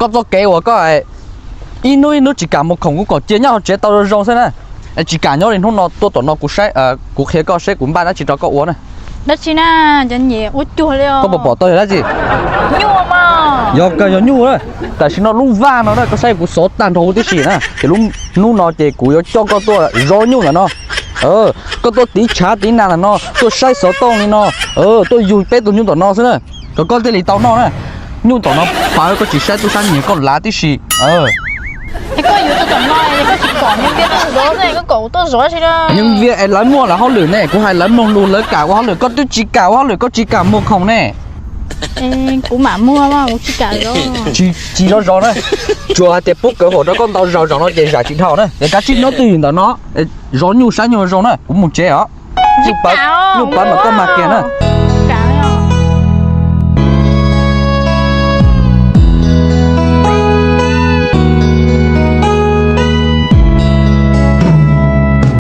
Koj txoj kev uas koj ib hnub ib hnub tsis kam mus khoom kuv kom cia nyob hauv tsev tau zoo zoo xwb na. Tsis kam nyob li hnub no tuaj tom no kuv saib, kuv qhia koj saib kuv npaj dab tsi rau koj ua na. Dab tsi na? Cov niam ua cuag li. Koj puas pom tau yog dab tsi? Nyuj mas. Yog kawg yog nyuj na. Tam sim no lub vaj no na koj saib kuv xov tag nrho huv tib si na ces lub hnub no ces kuv yuav coj koj tuaj zov nyuj ntawm no. Koj tuaj tiv tshav tiv nas ntawm no tuaj saib xov tooj li no, tuaj yug peb tug nyuj tom no xwb na. Kom koj thiaj li tau noj na. Nyuj tom no pawv, koj tsis saib tub sab nyiag koj lav tib si. Es koj yuav tuaj tom no es koj tsis kom Nyiaj Vias tuaj zov ne, koj kom kuv tuaj zov tsi na? Nyiaj Vias es lawv muaj lawv hauj lwm ne, kuv hais lawv mloog lus lawv kam ua hauj lwm, koj twb tsis kam ua hauj lwm, koj tsis kam muag khoom ne. Kuv mam muag, kuv tsis kam zov. Tsis, tsis zov zov na. Tsuas hais tias pub kawv huam rau koj ntau zaus zaum no ces zam tsis dhau na. Es kav tsij nyob twj ywm ntawm no, zov nyuj saib nyuj zoo na, kuv mus tsev os. Nyuj pawv, nyuj pawv mas koj mag kiag na.